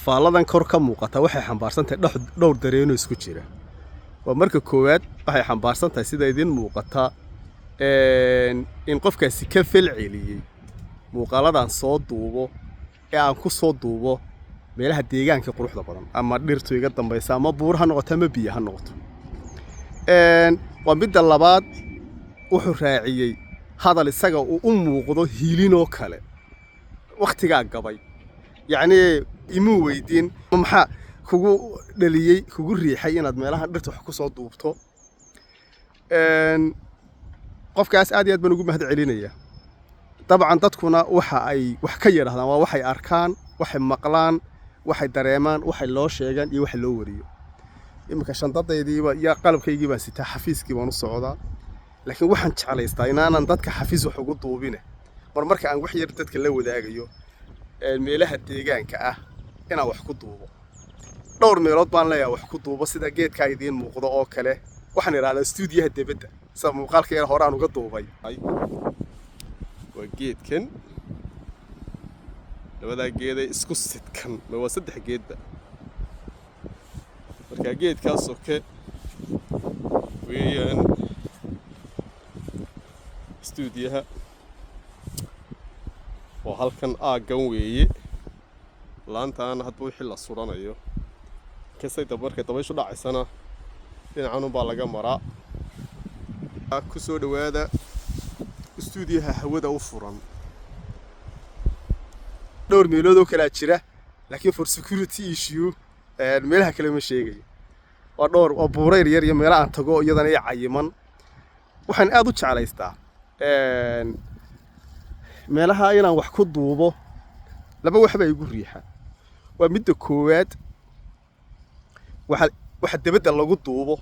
Faalladan kor ka muuqata waxay xambaarsan tahay dhowr dareenoo isku jira. Waa marka koowaad, waxay xambaarsan tahay, sida idin muuqata, in qofkaasi ka falceliyey muuqaaladan soo duubo ee aan ku soo duubo meelaha deegaanka quruxda badan, ama dhirtu iga dambaysa, ama buur ha noqoto ama biyo ha noqoto. Waa midda labaad, wuxuu raaciyey hadal isaga uu u muuqdo hiilinoo kale. Wakhtigaa gabay, yacnii imuu weydiin maxaa kugu dhaliyey, kugu riixay inaad meelahan dhirta wax ku soo duubto. Qofkaas aad iyo aad baan ugu mahad celinayaa. Dabcan dadkuna waxa ay wax ka yidhahdaan waa waxay arkaan, waxay maqlaan, waxay dareemaan, waxay loo sheegaan iyo waxa loo wariyo. Iminka shandadaydiiba iyo qalabkaygii baan sitaa, xafiiskii baan u socdaa, laakiin waxaan jeclaystaa inaanan dadka xafiis wax ugu duubine, mar marka aan wax yar dadka la wadaagayo meelaha deegaanka ah inaan wax ku duubo. Dhowr meelood baan leeyahay wax ku duubo, sida geedkaa idiin muuqdo oo kale. Waxaan idhahdaa stuudiyaha debadda, sida muuqaalka yar hore aan uga duubay. Waa geedkan, labadaa geeday isku sidkan, ma waa saddex geedba. Marka geedkaas soke weeyaan stuudiyaha, oo halkan aaggan weeye. Laantaana hadba wixii la suranayo kastay dab markay dabayshu dhacaysana dhinacanunbaa laga maraa. Ku soo dhowaada stuudiyaha hawada u furan. Dhowr meelood oo kalaa jira, laakiin for security issue meelaha kale ma sheegayo. Waa dhowr, waa buurayr yar iyo meelo aan tago iyadana i cayiman. Waxaan aad u jeclaystaa meelaha inaan wax ku duubo. Laba wax baa igu riixa. Waa midda koowaad, waxa debadda lagu duubo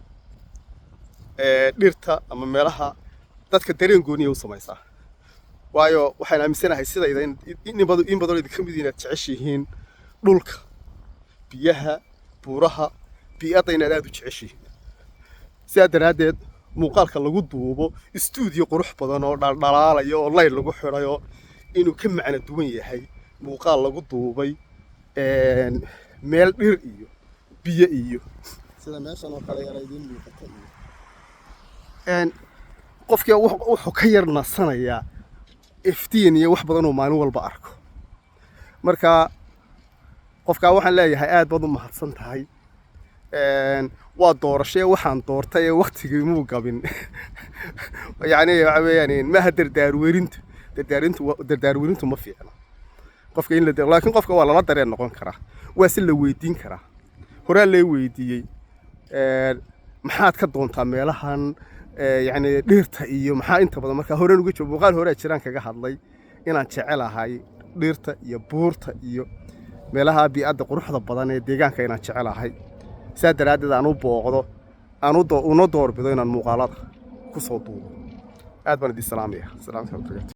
dhirta ama meelaha dadka dareen gooniya u samaysaa, waayo waxaan aaminsanahay sidayda in badanoo idinka mid inaad jeceshihiin dhulka, biyaha, buuraha, bii'adda inaad aad u jeceshihiin. Sidaa daraaddeed muuqaalka lagu duubo istuudiyo qurux badan oo dhaldhalaalayo oo layr lagu xidhayo inuu ka macno duwan yahay muuqaal lagu duubay meel dhir iyo biyo iyo sida meeshan oo kale yara idiin muuqata. Iyo qofkii wuxuu ka yar nasanayaa iftiin iyo wax badan oo maalin walba arko. Marka qofkaa waxaan leeyahay, aad baad u mahadsan tahay. Waa doorashee waxaan doortay ee waktigii muu gabin. Yacni waxa weeyaan, maaha dardaarwerinta. Dardaarwerintu ma fiicna qofka in la, laakiin qofka waa lala dareen noqon karaa, waa si la weydiin karaa. Horaa lee weydiiyey, maxaad ka doontaa meelahan, yacni dhirta iyo maxaa inta badan? Markaa horeen uga joogo, muuqaal horaa jiraan kaga hadlay inaan jecelahay dhirta iyo buurta iyo meelaha bii'adda quruxda badan ee deegaanka inaan jecelahay. Saa daraaddeed aan u booqdo, aan una doorbido inaan muuqaalada ku soo duubo. Aad baan idin salaamaya. Salaamta barakaatu.